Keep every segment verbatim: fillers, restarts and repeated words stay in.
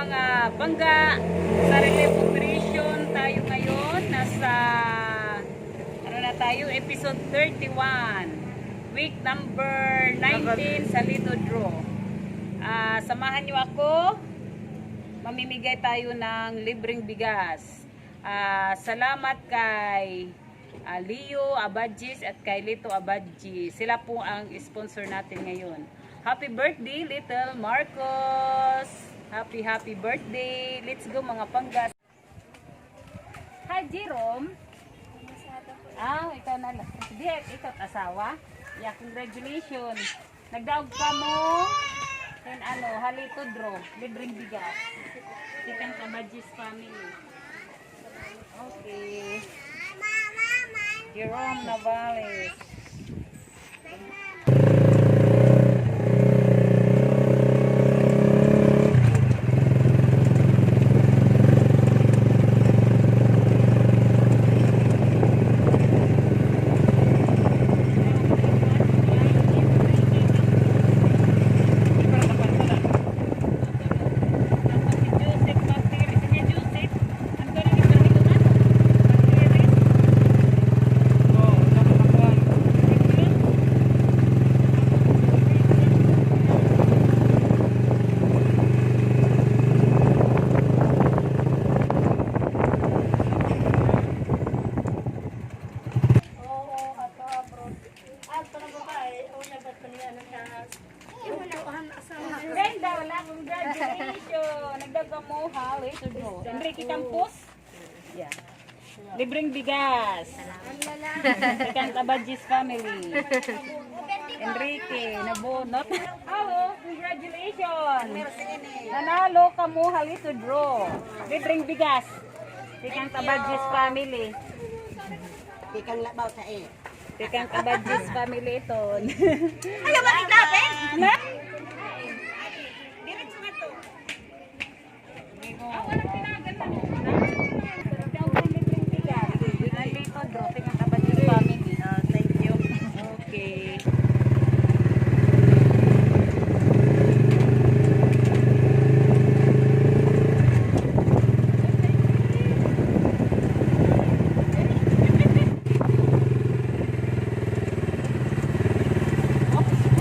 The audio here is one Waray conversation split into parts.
Mga pangga, sa relief operation tayo ngayon. Nasa, ano na tayo, episode thirty-one. Week number nineteen sa Lito Draw. Ah, samahan niyo ako. Mamimigay tayo ng libreng bigas. Ah, salamat kay, ah, Leo Abadjis at kay Lito Abadjis. Sila po ang sponsor natin ngayon. Happy birthday, Little Marcos! Happy, happy birthday! Let's go, mga panggas! Hi, Jerome! Ah, ikaw na lang. Di, ikaw asawa? Yeah, congratulations! Nagdaog kamo hin ano, ha Lito Draw, libreng bigas. Tikang Kabadjis family. Okay. Jerome Navales. Oo, ato abroad. Ato na babae, o na ba't pa niya nagka-, upuan, asawa. Brenda, wala, congratulations. Nagdaog kamo ha Lito Draw. Enrique Campos. Yeah. Libreng bigas. Tikang Kabadjis family. Enrique, nabunot. Hello, congratulations. Nanalo kamo ha Lito Draw. Libreng bigas. Tikang Kabadjis family. Tikang labaw sa eh. Tikang Kabadjis family iton. Ayaw, balik natin. Na? Diretso nga to. Ah, walang tinagan na. Tikang Kabadjis family. Ah, thank you. Okay.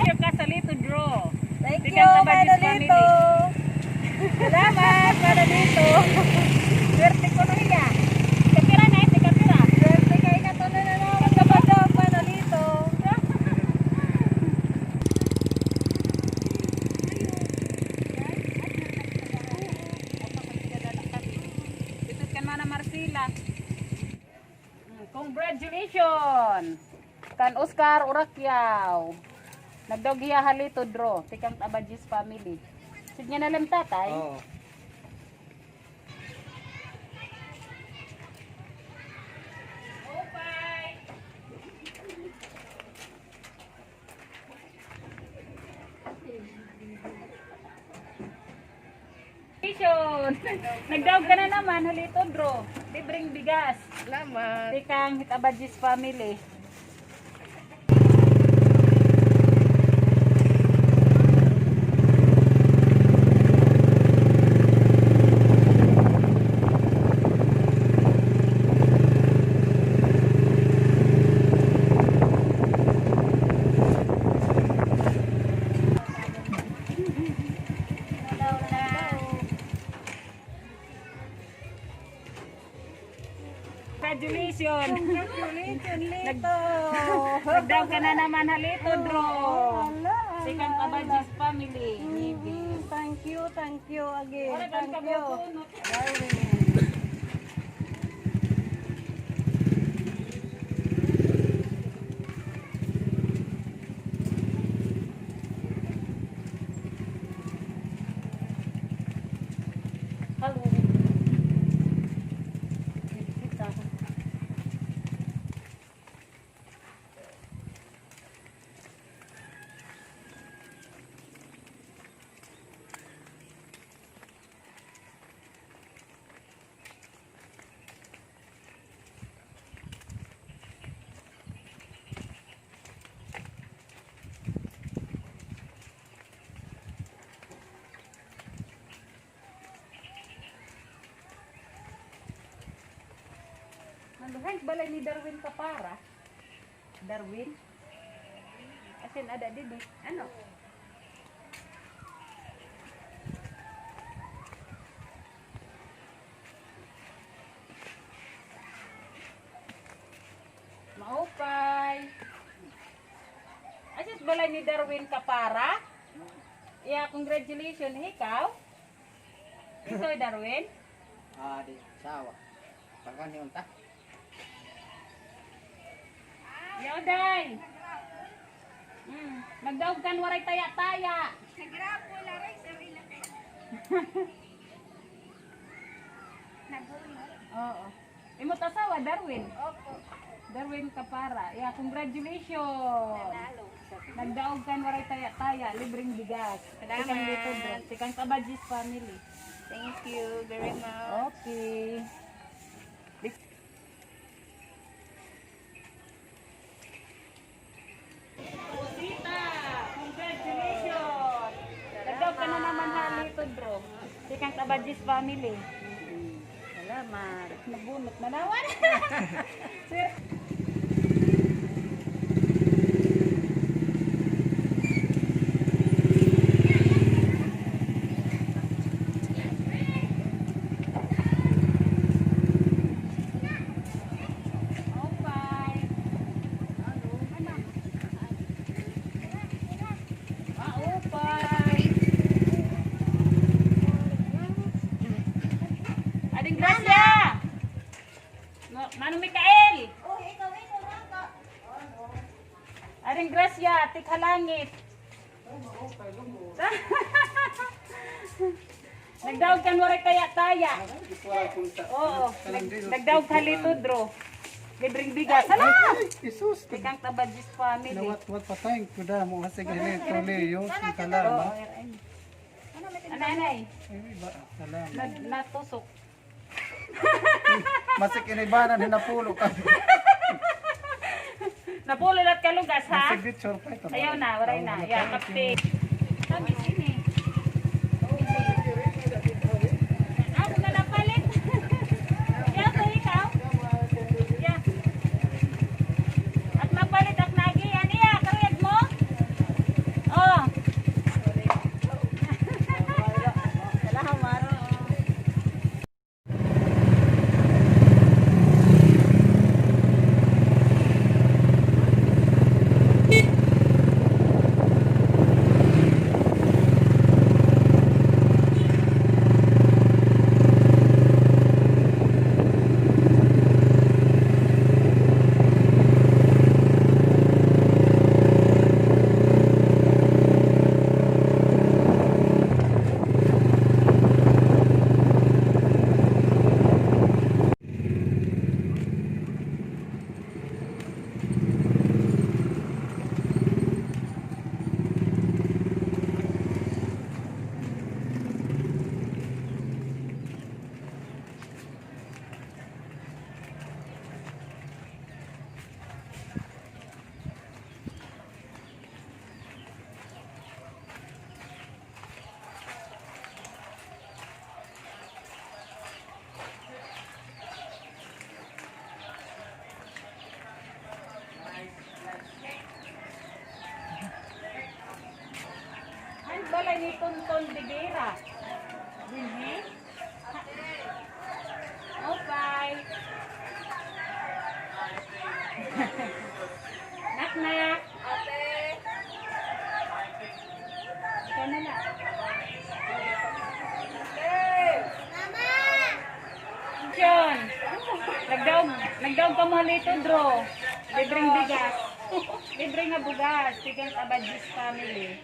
Enter ka sa Lito Draw. Thank you, Manolito. Salamat, Manolito. Swerte ko na hiya. Kapira na, ito kapira. Swerte ka, ikatulo na naman. Kapatid, Manolito. Dito kan Mana Marcela. Congratulations kan Oscar Uraquiao. Nagdaog hiya ha Lito Draw. Tikang Abadjis family. Sige na lang, tatay. Oo. Congratulations! Nagdaog ka na naman ha Lito Draw. Libreng bigas. Salamat. Tikang Hitabadjis family. Congratulations! Congratulations, Lito! Nagdaog ka na naman ha Lito Draw. Tikang Abadjis family. Thank you, thank you again. Thank you. Hello. Duhay balay ni Darwin Kapara. Darwin? Asin ada didi. Ano? Maupay. Asin balay ni Darwin Kapara. Yeah, congratulations. Ikaw? Ikaw, Darwin? Ah, di, sawa. Pagkani unta? Yaw, day. Hmm. Nagdaog kan waray taya-taya. Nagrapo na rin, sarili ko. Naghulog. Oo. Imo't asawa, Darwin? Opo. Darwin Kapara. Yeah, congratulations. Nanalo. Nagdaog kan waray taya-taya, libreng bigas. Salamat. Tikang Lito Dro, tikang Tabadjis family. Thank you very much. Okay. Rosita, congratulations! Nagdaog ka na naman ha Lito Dro. Tikang Tabadjis family. Salamat. Nabunot na naman. Sir. Maupay. Maupay. Ading Gracia. Ma-, Manong Mikael. Ading Gracia, tikha langit. Nagdaog kan waray taya-taya. Oo. Nag-, nagdaog ha Lito Dro. Libreng bigas. Hala! Ay, Jesus. Tikang Tabadjis family. Nawat-wat pa tayo. Kuda mo kasi ganito, Leo. Salamat. Oo, ay, ay. Anay, anay. Ay, ba, salamat. Nag-, natusok. Masik ini ba na hinapulo ka? Napulo la't kalugas, ha? Masik di chorpa ito. Ayaw na, waray na. Ya, kape. Kami sini. Ako na napalit. Ya, to ikaw. Ya. At mapalit ak nagi. Ano ya, karuyag mo? Oh. Salamat. An balay ni Tonton de Vera. Dinhi? Maupay. Nak, nak. Ate. Ikaw na lang. Ate. Mama! John, nagdaog, nagdaog kamo ha Lito Dro. Libreng bigas. Libre nga bugas. Tikang Abadjis family.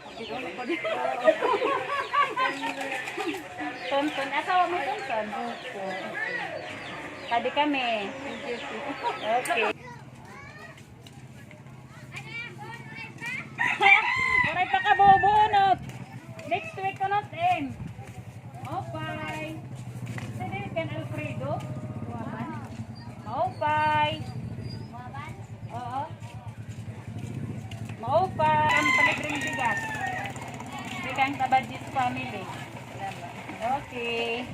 Tonton. Asawa mo, Tonton? Opo. Pwede kami. Okay. Waray pa ka bubuo, no? Next week ko, no, Em? Maupay. Pwede kan Alfredo? Maupay. Oo. Maupay. An palibreng bigas. Tikang Tabadjis family. Okay.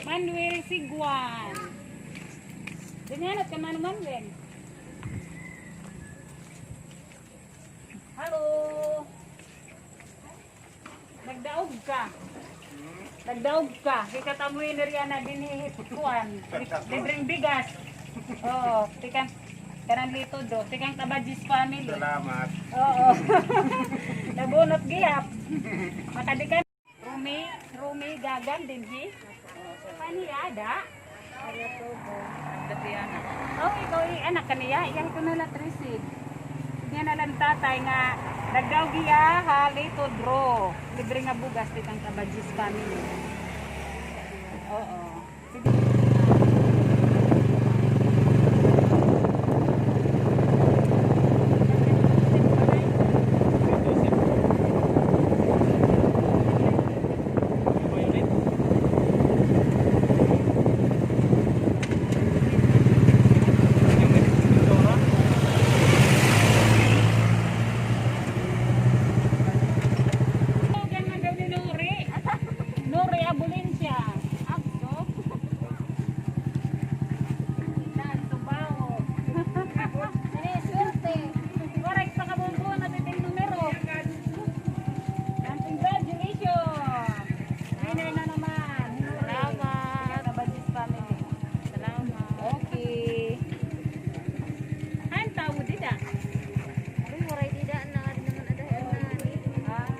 Manuel Siguan. Dinhi na ka, Mano Manuel. Hello. Nagdaog ka. Nagdaog ka. Hikatamoy ni Riana dinhi kuan. Libreng bigas. Oo, tikang kanan Lito Do. Tikang Tabadjis family. Salamat. Oo. Nabunot gihap. Makadikan. Rumi, Rumi, Gagan dinhi. Kaniya, da? Dati, anak. Oh, ikaw, i-, anak kaniya, iyahay ko na la, Tracy. Niya na lang tatay nga, nagdaog hiya ha Lito Draw. Libre nga bugas, tikang Tabadjis family. Oo. Nuri Abulencia. Abso. Nan, tubaho. Ini swerte. Waray pa kabubon na titing numero. Nan, congratulations. Winner na naman. Salamat. Tabadjis family. Salamat. Okay. Ay, an tawo dida. Ay, waray dida na. Adi naman ada Hernani. Ah.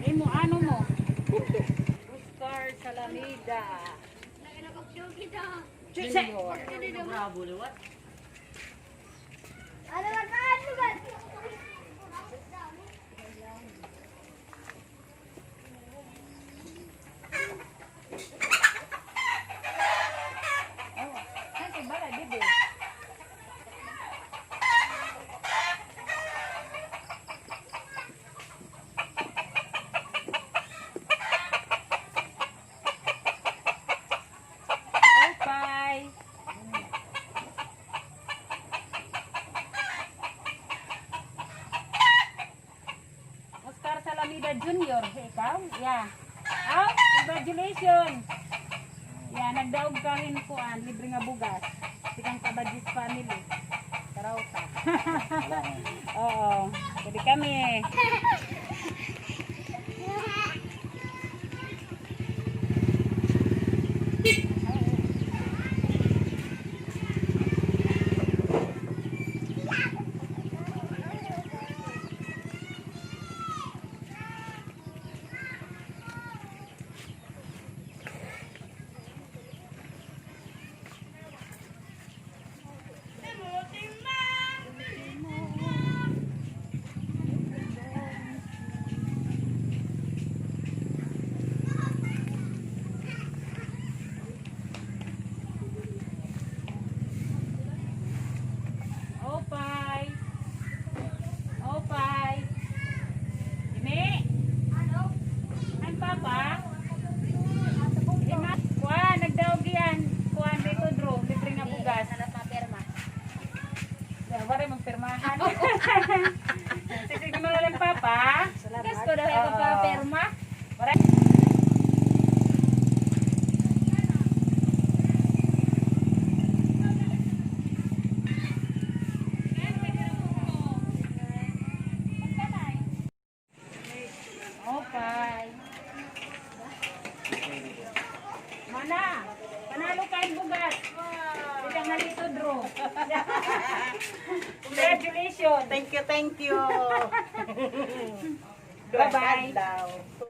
Imo, ano mo? Oscar Salamida. Junior. Upay. Oscar Salamida Junior, ikaw? Yeah. Aw, congratulations. Yeah, nagdaog ka hin kuan, libre nga bugas. Tikang Tabadjis family. Taraw ka. Oo, pwede kami. Opay. Opay. Ini. An papa? Ima, kuan, nagdaog iyan. Kuan, dito, Drew. Libre nga bugas. Ya, waray magpirmahan. Sige, sige, mga lang, papa. Gas ko daw yung magpapirma. Waray. Okay. Mana, panalo ka hin bugas. Ikaw na dito, Drew. Congratulations. Thank you, thank you. Bye-bye.